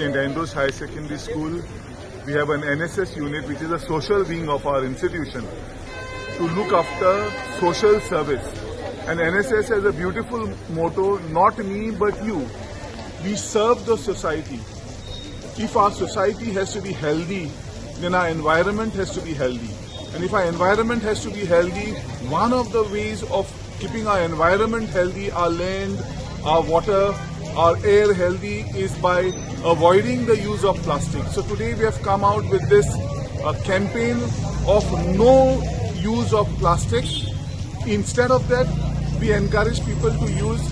St. Andrews Higher Secondary School, we have an NSS unit, which is a social wing of our institution, to look after social service. And NSS has a beautiful motto, "Not me, but you." We serve the society. If our society has to be healthy, then our environment has to be healthy. And if our environment has to be healthy, one of the ways of keeping our environment healthy, our land, our water, our air healthy, is by avoiding the use of plastic. So today we have come out with this campaign of no use of plastic. Instead of that, we encourage people to use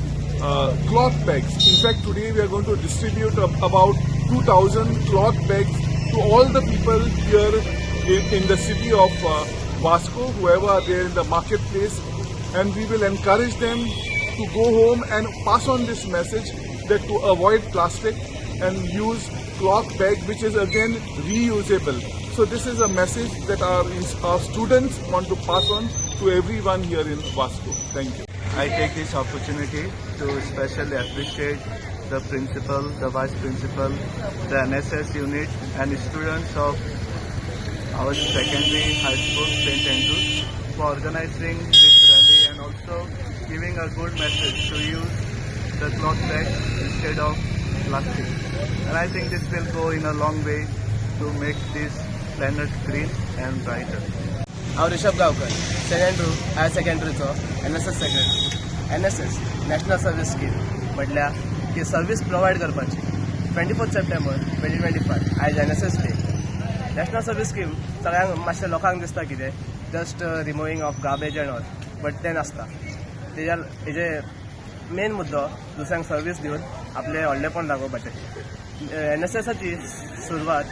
cloth bags. In fact, today we are going to distribute about 2000 cloth bags to all the people here in the city of Vasco, whoever are there in the marketplace, and we will encourage them to go home and pass on this message that to avoid plastic and use cloth bag, which is again reusable. So this is a message that our students want to pass on to everyone here in Vasco. Thank you. I take this opportunity to especially appreciate the principal, the vice principal, the NSS unit and students of our secondary high school, St. Andrews, for organizing this rally and also giving a good message to use the cloth bag instead of plastic. And I think this will go in a long way to make this planet green and brighter. हांव Rishabh Gaonkar, saint Andrew higher सेकंडरीचो NSS secretary. NSS, National Service Scheme, म्हटल्यार की service provide करपाची. 24 September 2025 आयज NSS day. National service scheme सगळ्यांक मातशें लोकांक दिसता कितें just removing of garbage and all, but तें नासता. तेज्या हेजे मेन मुद्दो दुसऱ्यांक सर्वीस दिवन आपलें व्हडलेपण दाखोवपाचें. एनएसएसाची सुरवात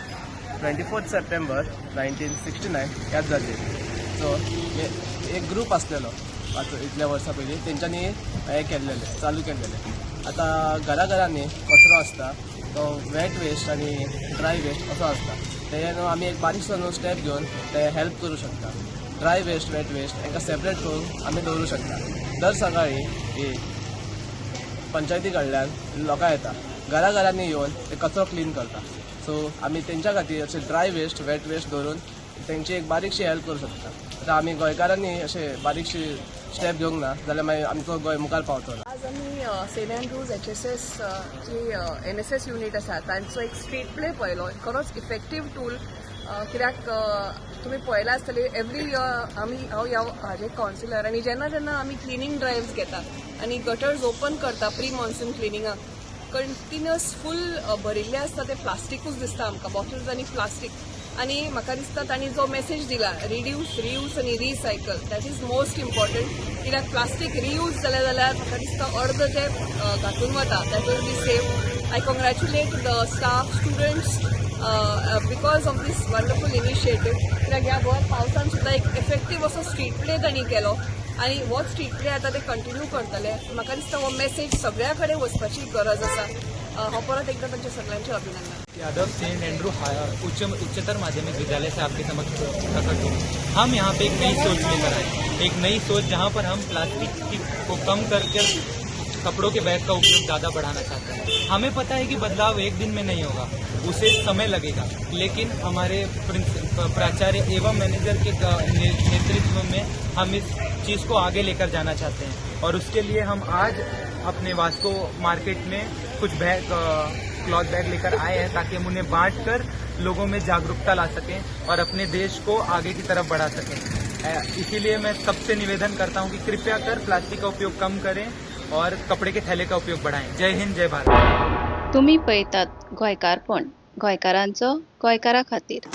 24 September 1969 ह्याच जाल्ली. सो एक ग्रूप आसलेलो आतां इतल्या वर्सां पयलीं, तेंच्यांनी हें केल्लेलें, चालू केल्लेलें. आतां घरा घरांनी कचरो आसता, तो वेट वेस्ट आनी ड्राय वेस्ट असो आसता. तेजे न्हू आमी एक बारीकसो न्हू स्टेप घेवन ते हेल्प करूं शकता. ड्राय वेस्ट, वेट वेस्ट हांकां सेपरेट करून आमी दवरूं शकता. दर सकाळी ही पंचायती कडल्यान लोकां येता, घरा घरांनी येवन ते कचरो क्लीन करता. सो आमी तेंच्या खातीर अशें ड्राय वेस्ट, वेट वेस्ट दवरून तेंची एक बारीकशी हेल्प करूं शकता. आतां आमी गोंयकारांनी अशें बारीकशी स्टेप घेवंक ना जाल्यार मागीर आमचो गोंय मुखार पावचो ना. आज आमी सेंट अँड्रूज एचएसएस जी एनएसएस युनीट आसा तांचो एक स्ट्रीट प्ले पळयलो. खरोच इफेक्टीव टूल, कित्याक तुमी पळयलां आसतलें, एवरी इयर आमी, हांव ह्या हाजे कावन्सिलर आनी जेन्ना जेन्ना आमी क्लिनींग ड्रायव्स घेता आनी गटर्स ओपन करता प्री मॉन्सून क्लिनिंगाक, कंटिन्युअस फूल भरिल्ले आसता, ते प्लास्टिकूच दिसता आमकां, बॉटल्स आनी प्लास्टीक. आनी म्हाका दिसता तांणी जो मेसेज दिला, रिड्यूस, रियूज आनी recycle, that is most important, कित्याक प्लास्टीक रियूज जालें जाल्यार म्हाका दिसता अर्द जें घातून वता, that will be save. I congratulate the staff, students, because of this wonderful initiative, कित्याक ह्या भर पावसान सुद्दां एक इफेक्टीव असो स्ट्रीट प्ले तांणी केलो आनी हो स्ट्रीट प्ले आतां ते कंटिन्यू करतले. म्हाका दिसता हो मेसेज सगळ्या कडेन वचपाची गरज आसा. हांव परत एकदां तांच्या सगळ्यांचें अभिनंदन. यादव, सेंट एंड्रू उच्च उच्चतर माध्यमिक विद्यालय से आपके समक्ष प्रकट हूँ. हम यहाँ पे एक नई सोच लेकर आए, एक नई सोच, जहाँ पर हम प्लास्टिक को कम कर कपड़ों के बैग का उपयोग ज़्यादा बढ़ाना चाहते हैं. हमें पता है कि बदलाव एक दिन में नहीं होगा, उसे समय लगेगा, लेकिन हमारे प्राचार्य एवं मैनेजर के नेतृत्व में हम इस चीज़ को आगे लेकर जाना चाहते हैं और उसके लिए हम आज अपने वास्को मार्केट में कुछ बैग, क्लॉथ बैग लेकर आए हैं, ताकि हम उन्हें बांट कर लोगों में जागरूकता ला सकें और अपने देश को आगे की तरफ बढ़ा सकें. इसीलिए मैं सबसे निवेदन करता हूं कि कृपया कर प्लास्टिक का उपयोग कम करें और कपड़े के थैले का उपयोग बढ़ाएं. जय हिंद, जय भारत. तुमी पळयतात गोंयकारपण, गोंयकारांचो गोंयकारा खातीर.